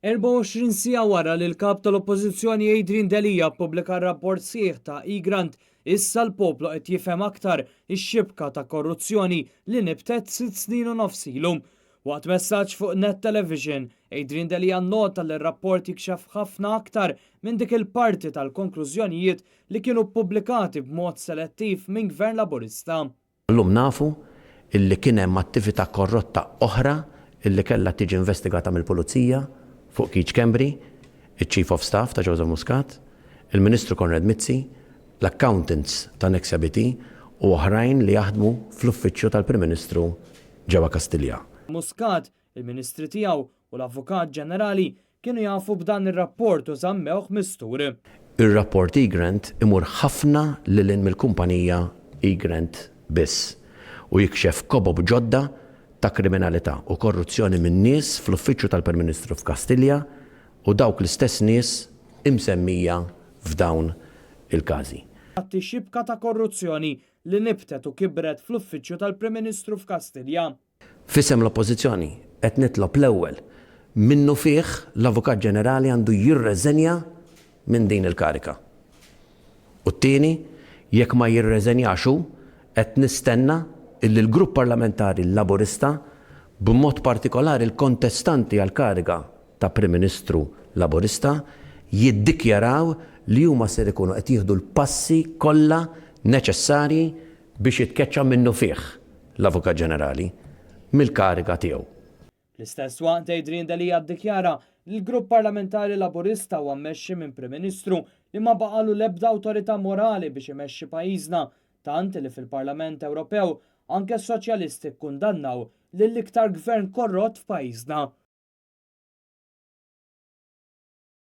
24 siegħa wara li l-Kap tal-Oppożizzjoni Adrian Delia ppubblika r-rapport sħiħ ta' Egrant, issa l-poplu qed jifhem aktar ix-xibka ta' korruzzjoni li nibtet sitt snin u nofs ilu. Waqt messaġġ fuq Net Television, Adrian Delia nnota li r-rapport jikxef ħafna aktar minn dik il-parti tal-konklużjonijiet li kienu ppubblikati b'mod selettiv minn Gvern Laburista. Illum nafu illi kien hemm attività korrotta oħra illi kellha tiġi investigata mill-Pulizija fuq Keith Schembri, iċ-Chief of Staff ta' Joseph Muscat, il-Ministru Konrad Mizzi, l-accountants ta' Nexia BT u oħrajn li jaħdmu fl-Uffiċċju tal-Prim Ministru ġewwa Kastilja. Muscat, il-Ministri tiegħu u l-Avukat Ġenerali kienu jafu b'dan ir-rapport u żammewh mistur. Ir-rapport Egrant imur ħafna lil hinn mill-kumpanija Egrant biss u jikxef kobob ġodda ta' kriminalità u korruzzjoni minn nies fl-Uffiċċju tal-Prim Ministru f'Kastilja u dawk l-istess nies imsemmija f'dawn il-każi. Tgħatti xibka ta' korruzzjoni li nibtet u kibret fl-Uffiċċju tal-Prim Ministru f'Kastilja. F'isem l-Oppożizzjoni qed nitlob l-ewwel, minnufih l-Avukat Ġenerali għandu jirreżenja minn din il-karika. U t-tieni, jekk ma jirreżenjax hu, qed nistenna illi l-Grupp Parlamentari Laburista, b'mod partikolari l-kontestanti għall-kariga ta' Prim Ministru Laburista, jiddikjaraw li huma ser ikunu qed jieħdu l-passi kollha neċessarji biex jitkeċċa minnufih l-Avukat Ġenerali mill-kariga tiegħu. Fl-istess waqt Adrian Delia ddikjara li l-Grupp Parlamentari Laburista huwa mmexxi minn Prim Ministru li ma baqagħlu l-ebda awtorità morali biex imexxi pajjiżna tant li fil-Parlament Ewropew anke s-Soċjalisti kkundannaw lill-iktar Gvern korrott f'pajjiżna.